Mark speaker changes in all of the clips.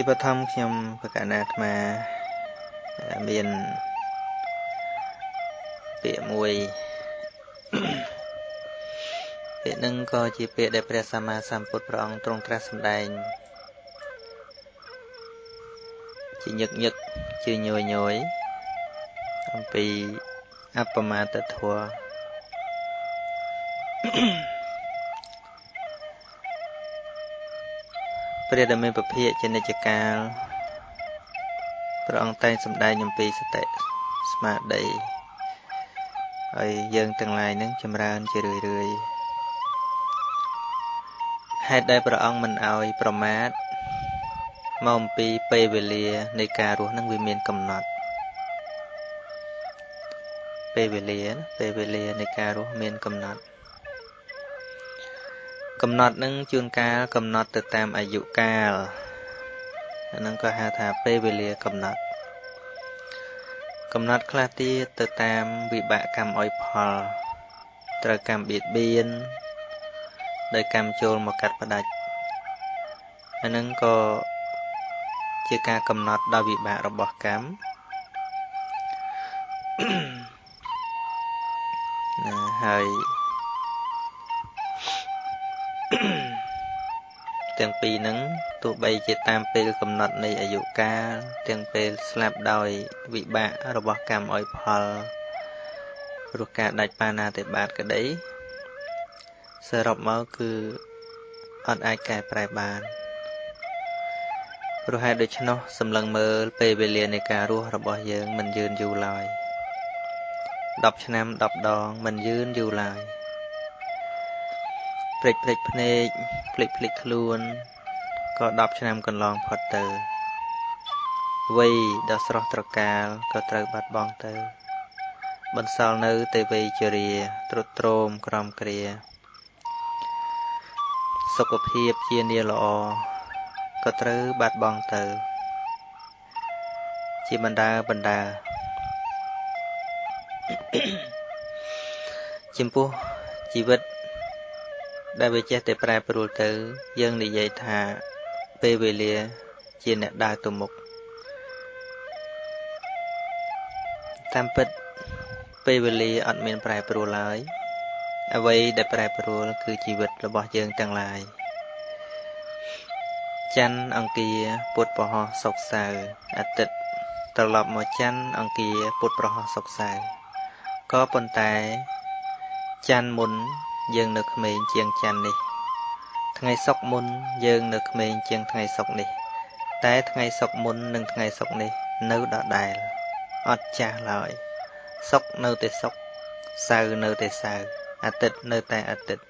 Speaker 1: ជាបឋមខ្ញុំប្រកាសណាអាត្មាមានពាក្យមួយពាក្យនឹងក៏ជាពាក្យដែលព្រះសម្មាសម្ពុទ្ធព្រះអង្គទ្រង់ត្រាស់សម្ដែងជាញឹកញឹកជាញយញយអំពីអបមាទធម៌ព្រះដែលមានពភាកជានិច្ចកាលព្រះអង្គតែងសម្ដែងអំពីសតិស្មារតីហើយយើងទាំងឡាយនឹងចម្រើនជារឿយរឿយហេតុដែលព្រះអង្គមិនអោយប្រមាទមកអំពីពេលវេលានៃការរស់នឹងវាមានកំណត់ពេលវេលានៃការរស់មានកំណត់កំណត់នឹងជួនកាលកំណត់ទៅតាមអាយុកាលអានឹងក៏ហៅថាពេលវេលាកំណត់កំណត់ខ្លះទៀតទៅតាមវិបាកកម្មអោយផលត្រូវកម្មបៀតបៀនដោយកម្មចូលមកកាត់ផ្ដាច់អានឹងក៏ជាការកំណត់ដោយវិបាករបស់កម្មណាហើយទាំងពីរហ្នឹងទោះបីជាតាមពេលកំណត់នៃអាយុកាលទាំងពេលស្លាប់ដោយវិបាករបស់កម្មអោយផលព្រោះការដាច់បាណាតិបាតក្តីសរុបមកគឺអត់អាចកែប្រែបានព្រោះហេតុដូច្នោះសម្លឹងមើលពេលវេលានៃការរស់របស់យើងមិនយឺនយូរឡើយ10ឆ្នាំ10ដងមិនយឺនយូរឡើយព្រិចព្រិចភ្នែកភ្លេចភ្លេចខ្លួនក៏10ឆ្នាំកន្លងផុតទៅវ័យដ៏ស្រស់ត្រកាលក៏ត្រូវបាត់បង់ទៅបន្សល់នៅតែវ័យជរាទ្រុឌទ្រោមក្រំគ្រាសុខភាពជានាល្អក៏ត្រូវបាត់បង់ទៅជាបណ្ដើបណ្ដើចំពោះជីវិតដែលវាចេះតែប្រែប្រួលទៅយើងនិយាយថាពេលវេលាជាអ្នកដើរទៅមុខតាមពិតពេលវេលាអត់មានប្រែប្រួលឡើយអ្វីដែលប្រែប្រួលគឺជីវិតរបស់យើងទាំងឡាយច័ន្ទអង្គារពុធពហុសុក្រសៅរ៍អាទិត្យត្រឡប់មកច័ន្ទអង្គារពុធប្រហុសុក្រសៅរ៍ក៏ប៉ុន្តែច័ន្ទមុនយើងនៅក្មេងជាងច័ន្ទនេះថ្ងៃសុក្រមុនយើងនៅក្មេងជាងថ្ងៃសុក្រនេះតែថ្ងៃសុក្រមុននិងថ្ងៃសុក្រនេះនៅដដែលអត់ចាស់ឡើយសុក្រនៅតែសុក្រសៅរ៍នៅតែសៅរ៍អាទិត្យនៅតែអាទិត្យ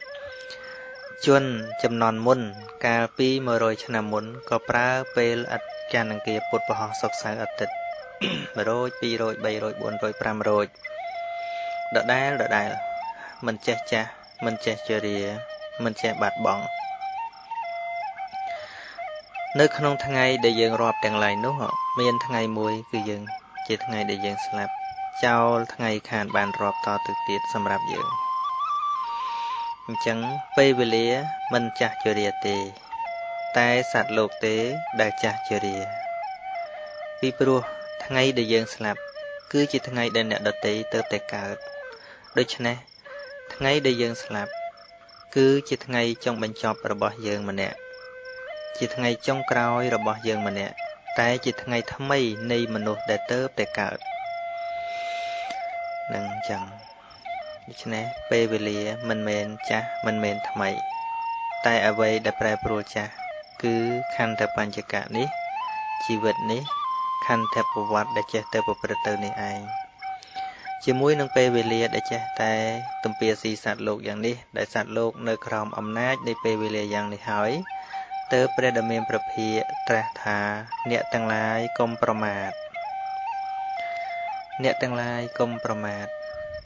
Speaker 1: ជនចំនួនមុនកាលពី100ឆ្នាំមុនក៏ប្រើពេលអត់ច័ន្ទអង្គារពុធពហុសុក្រសៅរ៍អាទិត្យ100 200 300 400 500ដដែលដដែលមិនចេះចាស់មិនចេះជរាមិនចេះបាត់បង់នៅក្នុងថ្ងៃដែលយើងរាប់ទាំងឡាយនោះមានថ្ងៃមួយគឺយើងជាថ្ងៃដែលយើងស្លាប់ចោលថ្ងៃខានបានរាប់តទៅទៀតសម្រាប់យើងអញ្ចឹងពេលវេលាមិនចាស់ជរាទេតែសត្វលោកទេដែលចាស់ជរាពីព្រោះថ្ងៃដែលយើងស្លាប់គឺជាថ្ងៃដែលអ្នកដទៃទៅតែកើតដូច្នេះថ្ងៃដែលយើងស្លាប់គឺជាថ្ងៃចុងបញ្ចប់របស់យើងម្នាក់ជាថ្ងៃចុងក្រោយរបស់យើងម្នាក់តែជាថ្ងៃថ្មីនៃមនុស្សដែលទៅតែកើតនឹងអញ្ចឹងដូច្នេះពេលវេលាមិនមែនចាស់មិនមែនថ្មីតែអ្វីដែលប្រែប្រួលចាស់គឺខន្ធបញ្ចកៈនេះជីវិតនេះខន្ធប្រវត្តិដែលចេះតែប្រព្រឹត្តទៅនេះឯងជាមួយនឹងពេលវេលាដែលចេះតែទំពាស៊ីសត្វលោកយ៉ាងនេះដែលសត្វលោកនៅក្រោមអំណាចនៃពេលវេលាយ៉ាងនេះហើយទើបព្រះដ៏មានព្រះភិក្ខត្រាស់ថាអ្នកទាំងឡាយកុំប្រមាទអ្នកទាំងឡាយកុំប្រមាទ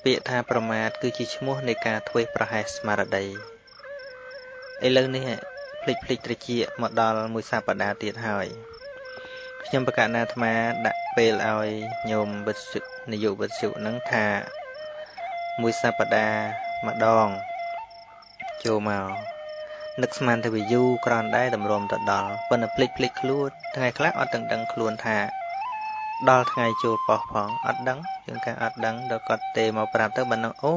Speaker 1: ពាក្យថាប្រមាទគឺជាឈ្មោះនៃការធ្វេសប្រហែសស្មារតីឥឡូវនេះភ្លេចភ្លេចត្រចៀកមកដល់មួយសប្តាហ៍ទៀតហើយខ្ញុំប្រកាសណាអាត្មាដាក់ពេលឲ្យញោមវិទ្យុនាយកវិទ្យុនឹងថាមួយសប្តាហ៍ម្ដងចូលមក នឹកស្មានទៅវាយូរគ្រាន់ដែរតម្រាំទៅដល់ប៉ុន្តែភ្លេចភ្លេចខ្លួនថ្ងៃខ្លះអត់ទាំងដឹងខ្លួនថាដល់ថ្ងៃចូលប៉ុស្តិ៍ផងអត់ដឹងជាងការអត់ដឹងដល់គាត់ទេមកប្រាប់ទៅបានដឹងអូ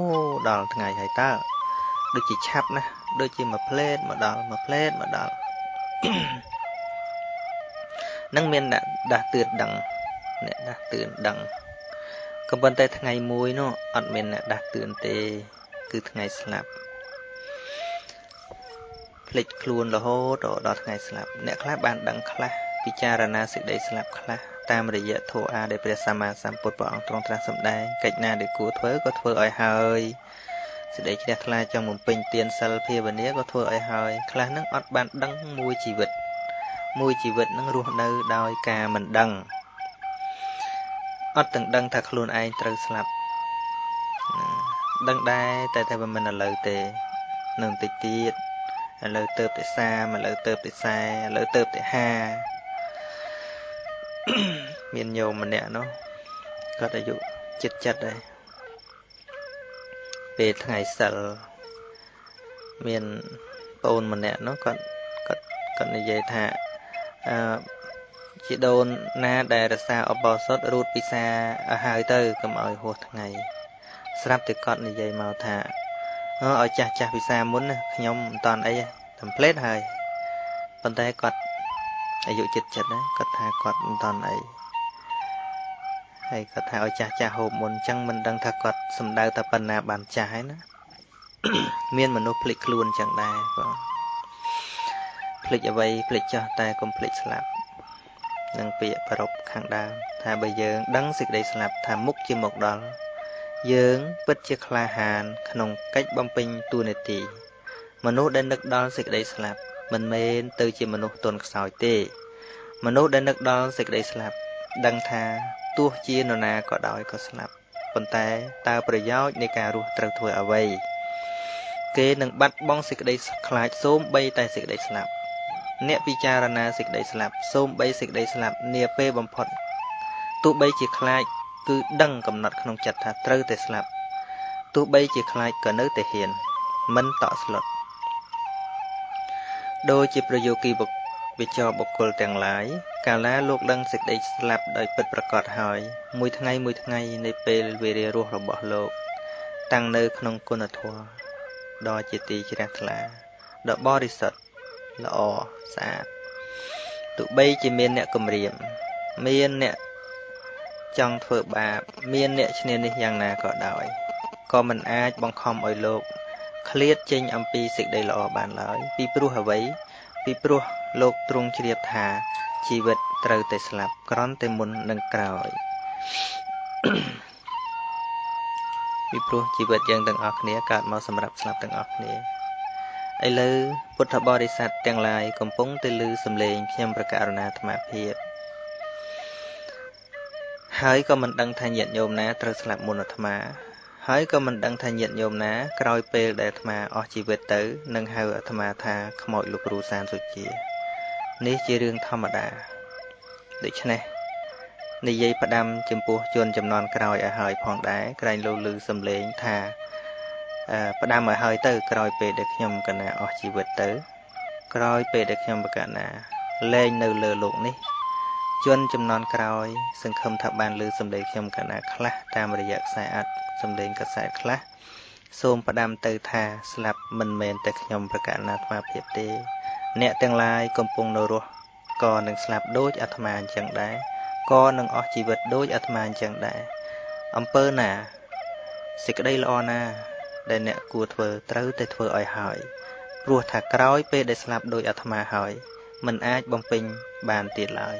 Speaker 1: ដល់ថ្ងៃហើយតើដូចជាឆាប់ណាស់ដូចជាមួយផ្លេតមកដល់មួយផ្លេតមកដល់នឹងមានអ្នកដាស់តឿនដឹងអ្នកដាស់តឿនដឹងក៏ប៉ុន្តែថ្ងៃមួយនោះអត់មានអ្នកដាស់តឿនទេគឺថ្ងៃស្លាប់ភ្លេចខ្លួនរហូតដល់ថ្ងៃស្លាប់អ្នកខ្លះបានដឹងខ្លះពិចារណាសេចក្តីស្លាប់ខ្លះតាមរយៈធម៌អាដែលព្រះសម្មាសម្ពុទ្ធព្រះអង្គទ្រង់ត្រាស់សម្ដែងកិច្ចណាដែលគួរធ្វើក៏ធ្វើឲ្យហើយសេចក្តីជ្រះថ្លាចង់បំពេញទានសិលភាវនាក៏ធ្វើឲ្យហើយខ្លះនឹងអត់បានដឹងមួយជីវិតមួយជីវិតនឹងរស់នៅដោយការមិនដឹងអត់ទាំងដឹងថាខ្លួនឯងត្រូវស្លាប់ដឹងដែរតែថាវាមិនឥឡូវទេនឹងតិចទៀតឥឡូវទៅតែ30ឥឡូវទៅតែ40ឥឡូវទៅតែ50មានញោមម្នាក់នោះគាត់អាយុជិតចិត្តហើយពេលថ្ងៃសិលមានប្អូនម្នាក់នោះគាត់គាត់គាត់និយាយថាអឺជីដូនណាដែលរក្សាឧបោសថរូតពិសាឲ្យហើយទៅកុំឲ្យហួសថ្ងៃស្រាប់តែគាត់និយាយមកថាឲ្យចាស់ចាស់ពិសាមុនណាខ្ញុំមិនតាន់អីទេតែផ្លេតហើយប៉ុន្តែគាត់អាយុជិតចិត្តណាគាត់ថាគាត់មិនតាន់អីហើយគាត់ថាឲ្យចាស់ចាស់ហូបមុនអញ្ចឹងមិនដឹងថាគាត់សំដៅថាប៉ុណ្ណាបានចាស់ហើយណាមានមនុស្សភ្លេចខ្លួនអញ្ចឹងដែរបងភ្លេចអ្វីភ្លេចចោះតែកុំភ្លេចស្លាប់នឹងពាក្យប្រពខាងដើមថាបើយើងដឹងសេចក្តីស្លាប់ថាមុខជាមកដល់យើងពិតជាក្លាហានក្នុងកិច្ចបំពេញតួនាទីមនុស្សដែលនឹកដល់សេចក្តីស្លាប់មិនមែនទៅជាមនុស្សទន់ខ្សោយទេមនុស្សដែលនឹកដល់សេចក្តីស្លាប់ដឹងថាទោះជានរណាក៏ដោយក៏ស្លាប់ប៉ុន្តែតើប្រយោជន៍នៃការរស់ត្រូវធ្វើអ្វីគេនឹងបាត់បង់សេចក្តីខ្លាចសូម្បីតែសេចក្តីស្លាប់អ្នកពិចារណាសេចក្តីស្លាប់សូម្បីសេចក្តីស្លាប់នាពេលបំផុតទោះបីជាខ្លាចគឺដឹងកំណត់ក្នុងចិត្តថាត្រូវតែស្លាប់ទោះបីជាខ្លាចក៏នៅតែហ៊ានមិនតក់ស្លុតដូចជាប្រយោគីវិចរបុគ្គលទាំងឡាយកាលណាលោកដឹងសេចក្តីស្លាប់ដោយពិតប្រាកដហើយមួយថ្ងៃមួយថ្ងៃនៃពេលវេលារស់របស់លោកតាំងនៅក្នុងគុណធម៌ដ៏ជាទីជ្រះថ្លាដ៏បរិសុទ្ធល្អស្អាតទោះបីជាមានអ្នកគំរាមមានអ្នកចង់ធ្វើបាបមានអ្នកឈ្នានីសយ៉ាងណាក៏ដោយក៏មិនអាចបង្ខំឲ្យលោកឃ្លាតចេញអំពីសេចក្តីល្អបានឡើយពីព្រោះអ្វីពីព្រោះលោកទ្រង់ជ្រាបថាជីវិតត្រូវតែស្លាប់គ្រាន់តែមុននឹងក្រោយពីព្រោះជីវិតយើងទាំងអស់គ្នាកើតមកសម្រាប់ស្លាប់ទាំងអស់គ្នាឥឡូវពុទ្ធបរិស័ទទាំងឡាយកំពុងតែឮសំឡេងខ្ញុំប្រកាសណាអាត្មាភាពហើយក៏មិនដឹងថាញាតិញោមណាត្រូវស្លាប់មុនអាត្មាហើយក៏មិនដឹងថាញាតិញោមណាក្រោយពេលដែលអាត្មាអស់ជីវិតទៅនឹងហៅអាត្មាថាខ្មោចលោកគ្រូសានសុជានេះជារឿងធម្មតាដូច្នេះនិយាយផ្ដាំចំពោះជនចំនួនក្រោយឲ្យហើយផងដែរក្រែងលោឮសំឡេងថាផ្ដាំឲ្យហើយទៅក្រោយពេលដែលខ្ញុំកណាអស់ជីវិតទៅក្រោយពេលដែលខ្ញុំបកណាលែងនៅលើលោកនេះជនចំនួនក្រោយសង្ឃឹមថាបានឮសំឡេងខ្ញុំកណាខ្លះតាមរយៈខ្សែអាត់សំឡេងកាសែតខ្លះសូមផ្ដាំទៅថាស្លាប់មិនមែនតែខ្ញុំប្រកាសណាអាត្មាភាពទេអ្នកទាំងឡាយកំពុងនៅរស់ក៏នឹងស្លាប់ដូចអាត្មាអញ្ចឹងដែរក៏នឹងអស់ជីវិតដូចអាត្មាអញ្ចឹងដែរអំពើណាសេចក្តីល្អណាដែលអ្នកគួរធ្វើត្រូវតែធ្វើឲ្យហើយព្រោះថាក្រោយពេលដែលស្លាប់ដូចអាត្មាហើយមិនអាចបំពេញបានទៀតឡើយ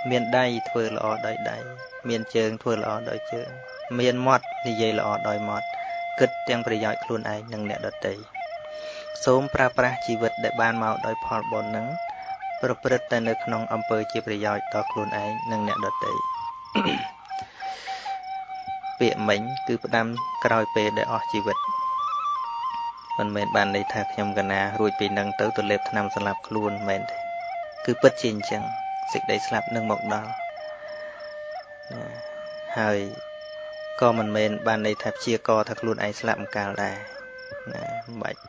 Speaker 1: មានដៃធ្វើល្អដោយដៃមានជើងធ្វើល្អដោយជើងមានមាត់និយាយល្អដោយមាត់គិតទាំងប្រយោជន៍ខ្លួនឯងនិងអ្នកដទៃសូមប្រើប្រាស់ជីវិតដែលបានមកដោយផលបុណ្យនឹងប្រព្រឹត្តតែនៅក្នុងអំពើជាប្រយោជន៍ដល់ខ្លួនឯងនិងអ្នកដទៃពាក្យមិញគឺផ្ដាំក្រោយពេលដែលអស់ជីវិតមិនមែនបានន័យថាខ្ញុំកណារួចពីនឹងទៅទៅលេបថ្នាំសម្លាប់ខ្លួនមិនមែនទេគឺពិតជាអញ្ចឹងសេចក្តីស្លាប់នឹងមកដល់ណាហើយក៏មិនមែនបានន័យថាព្យាករថាខ្លួនឯងស្លាប់ម្កាលដែរណាមិនបាច់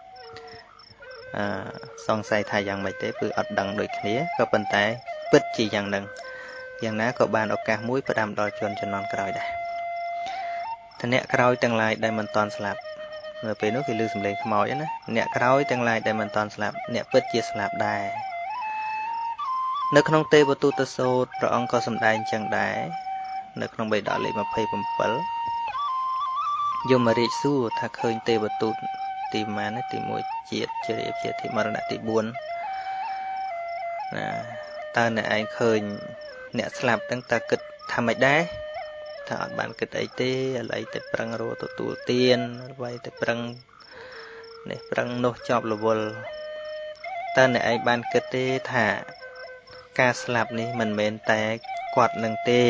Speaker 1: អឺសង្ស័យថាយ៉ាងម៉េចទេគឺអត់ដឹងដូចគ្នាក៏ប៉ុន្តែពិតជាយ៉ាងនឹងយ៉ាងណាក៏បានឱកាសមួយផ្ដាំដល់ជនជំនាន់ក្រោយដែរធនៈក្រោយទាំងឡាយដែលមិនតន់ស្លាប់នៅពេលនោះគេឮសំឡេងខ្មោចណាអ្នកក្រោយទាំងឡាយដែលមិនតន់ស្លាប់អ្នកពិតជាស្លាប់ដែរនៅក្នុងទេវទូតសូត្រព្រះអង្គក៏សម្ដែងចឹងដែរនៅក្នុងបិដកលេខ27យមរាជសួរថាឃើញទេវទូតទីប៉ុន្មានទី1ជាតិជ្រាបជាតិមរណៈទី4ណាតើអ្នកឯងឃើញអ្នកស្លាប់ទាំងតើគិតថាម៉េចដែរថាអត់បានគិតអីទេឥឡូវតែប្រឹងរកទទួលទានអ្វីតែប្រឹងនេះប្រឹងនោះជាប់រវល់តើអ្នកឯងបានគិតទេថាការស្លាប់នេះមិនមែនតែគាត់នឹងទេ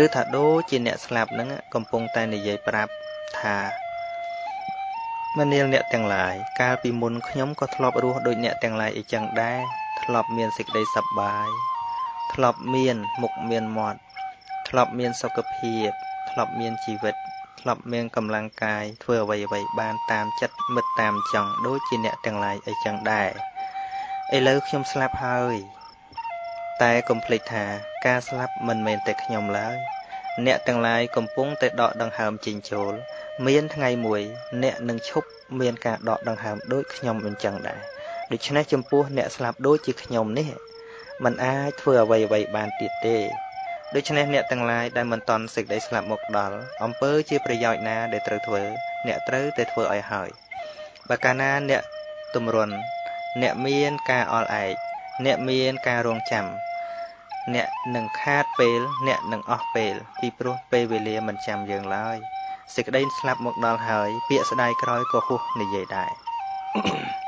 Speaker 1: ឬថាដូចជាអ្នកស្លាប់នឹងកំពុងតែនិយាយប្រាប់ថាមនាលអ្នកទាំងឡាយកាលពីមុនខ្ញុំក៏ធ្លាប់រស់ដូចអ្នកទាំងឡាយអីចឹងដែរធ្លាប់មានសេចក្តីសប្បាយធ្លាប់មានមុខមានមាត់ធ្លាប់មានសុខភាពធ្លាប់មានជីវិតធ្លាប់មានកម្លាំងកាយធ្វើអ្វីអ្វីបានតាមចិត្តមិត្តតាមចង់ដូចជាអ្នកទាំងឡាយអីចឹងដែរឥឡូវខ្ញុំស្លាប់ហើយតែកុំភ្លេចថាការស្លាប់មិនមែនតែខ្ញុំឡើយអ្នកទាំងឡាយកំពុងតែដកដង្ហើមចេញចូលមានថ្ងៃមួយអ្នកនឹងឈប់មានការដកដង្ហើមដូចខ្ញុំអញ្ចឹងដែរដូច្នេះចំពោះអ្នកស្លាប់ដូចជាខ្ញុំនេះមិនអាចធ្វើអ្វីអ្វីបានទៀតទេដូច្នេះអ្នកទាំងឡាយដែលមិនតន់សេចក្តីស្លាប់មកដល់អំពើជាប្រយោជន៍ណាដែលត្រូវធ្វើអ្នកត្រូវតែធ្វើឲ្យហើយបើកាលណាអ្នកទម្រាន់អ្នកមានការអល់ឯកអ្នកមានការរងចាំអ្នកនឹងខាតពេលអ្នកនឹងអស់ពេលពីព្រោះពេលវេលាមិនចាំយើងឡើយសេចក្តីស្លាប់មកដល់ហើយពាក្យស្ដាយក្រោយក៏ហួសនិយាយដែរ។